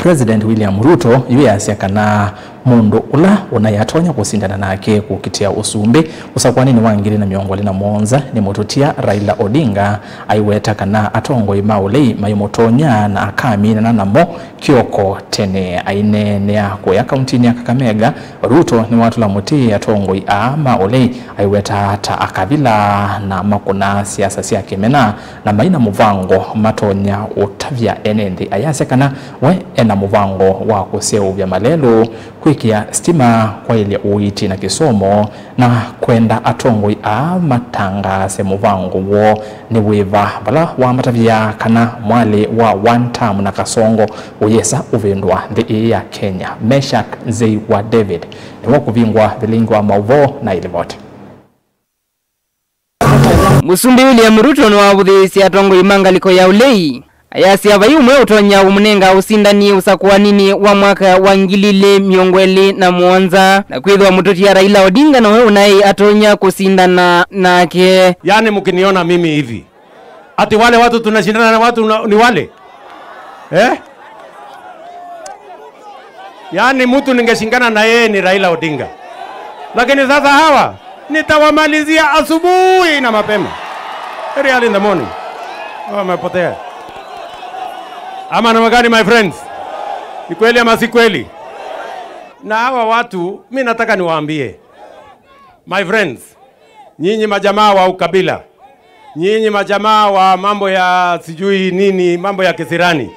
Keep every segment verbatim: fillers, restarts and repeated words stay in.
President William Ruto yu easya kana mũndũ ũla ũnaĩ atonya kũsindana nake kũkitĩa ũsumbĩ ũsakũanĩnĩ wa ngili na mĩongo ĩlĩ na mũonza nĩ mũtũtia Raila Odinga, aiweta kana atongoi ma ũlei maimũtonya na akaminana namo kĩoko tene. Aineenea kũya kauntinĩ ya Kakamega, Ruto nĩwatũla mũtĩ atongoi aa ma ũlei, aiweta ta akavila na makũna siasa sya kĩmena na maina mũvango matonya ũtavya ene nthĩ. Ayasya kana we ena mũvango wa kũseũvya malelũ, kwĩkĩa sitima, kwaĩlya ũiiti na kĩsomo, na kwenda atongoi aa matangaase mũvango woo nĩ wĩva, vala wamatavya kana mwalĩ wa one term na kasongo ũyĩsa ũvĩndũa nthĩ ĩĩ ya Kenya. Meshack Nzei wa David nĩwe ũkũvingwa vilingi wa maũvoo na ilivoti. Mũsumbĩ William Ruto nĩwavũthĩĩsye atongoi ma ngalĩko ya ũlei, ayasya vai ũmwe ũtonya ũmũnenga ũsindani ũsakũaninĩ wa mwaka wa ngili ilĩ mĩongo ĩlĩ na mũonza, na kwĩthĩwa mũtũtia Raila Odinga nowe ũnaĩ atonya kũsindana nake. Yaani, mkiniona mimi hivi, ati wale watu tunashindana na watu una-, ni wale? Eh? Yaani, mtu ningeshindana na yeye ni Raila Odinga. Lakini sasa hawa, nitawamalizia asubuhi na mapema. Very early in the morning. Hawa wamepotea. Ama namna gani, my friends? Ni kweli ama si kweli? Na hawa watu, mi nataka niwaambie, my friends, nyinyi majamaa wa ukabila, nyinyi majamaa wa mambo ya sijui nini, mambo ya kisirani,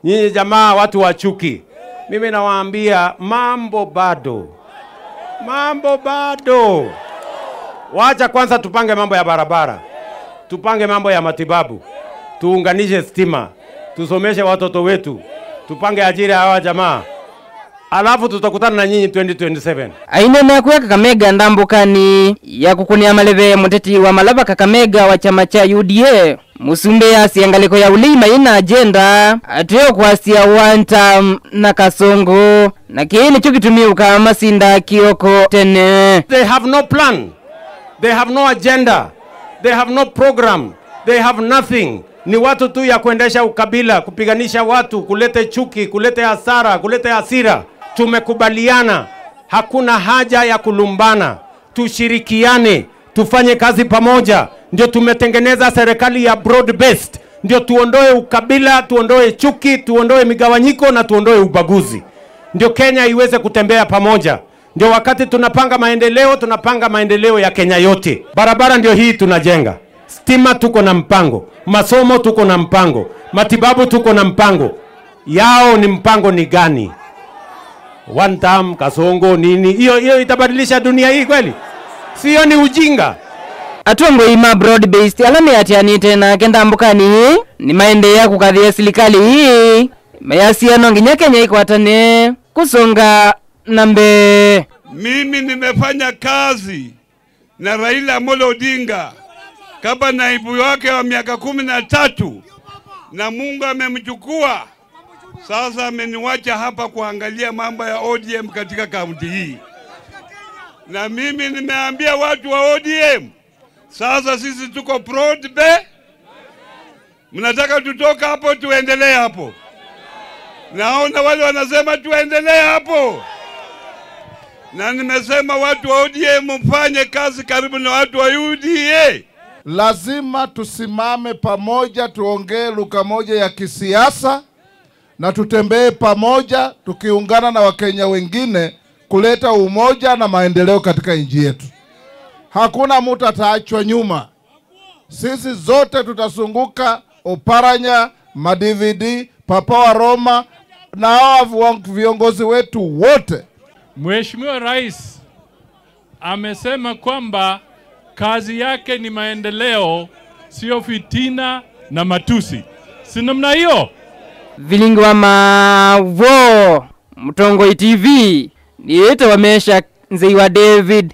nyinyi jamaa watu wa chuki, mimi nawaambia, mambo bado, mambo bado. Wacha kwanza tupange mambo ya barabara, tupange mambo ya matibabu, tuunganishe stima, tusomeshe watoto wetu, tupange ajira ya hawa jamaa. Alafu tutakutana na nyinyi twenty twenty-seven. Aineenea kũya Kakamega ndambũkanĩ ya kũkũnĩa maleve, mũteti wa Malava Kakamega wa kyama kya U D A, mũsumbĩ asya ngalĩko ya ũlei mai na agenda, ateo kwasya one term na kasongo, na kĩĩ nĩkyo kĩtumi ũkamasinda kĩoko tene. They have no plan. They have no agenda. They have no program. They have nothing. Ni watu tu ya kuendesha ukabila, kupiganisha watu, kulete chuki, kulete hasara, kulete hasira. Tumekubaliana, hakuna haja ya kulumbana. Tushirikiane, tufanye kazi pamoja. Ndio tumetengeneza serikali ya broad based. Ndio tuondoe ukabila, tuondoe chuki, tuondoe migawanyiko na tuondoe ubaguzi. Ndio Kenya iweze kutembea pamoja. Ndio wakati tunapanga maendeleo, tunapanga maendeleo ya Kenya yote. Barabara ndio hii tunajenga. Stima tuko na mpango. Masomo tuko na mpango. Matibabu tuko na mpango. Yao ni mpango ni gani? One term, kasongo, nini? Hiyo, hiyo itabadilisha dunia hii kweli? Sio, ni ujinga. Atongoi ma broad based ala meatĩanĩte nake ndambũkanĩ ĩĩ nĩmaendeea kũkathĩa silikalĩ ĩĩ, mayasya no nginya Kenya ĩkwatane kũsonga na mbee. Mimi nimefanya kazi na Raila Amolo Odinga kama naibu wake wa miaka kumi na tatu, na Mungu amemchukua. Sasa ameniwacha hapa kuangalia mambo ya O D M katika kaunti hii. Na mimi nimeambia watu wa O D M, sasa sisi tuko broad based. Mnataka tutoka hapo tuendelee hapo? Naona wale wanasema tuendelee hapo. Na nimesema watu wa O D M mfanye kazi karibu na watu wa U D A. Lazima tusimame pamoja, tuongee lugha moja ya kisiasa na tutembee pamoja tukiungana na Wakenya wengine kuleta umoja na maendeleo katika nchi yetu. Hakuna mtu ataachwa nyuma. Sisi zote tutazunguka Oparanya, ma D V D, Papa wa Roma na hawa vion-, viongozi wetu wote. Mheshimiwa Rais amesema kwamba kazi yake ni maendeleo, sio fitina na matusi. Si namna hiyo? Vilingi wa Mavo, Mũtongoi T V, nĩĩtawa Meshack Nzei wa David.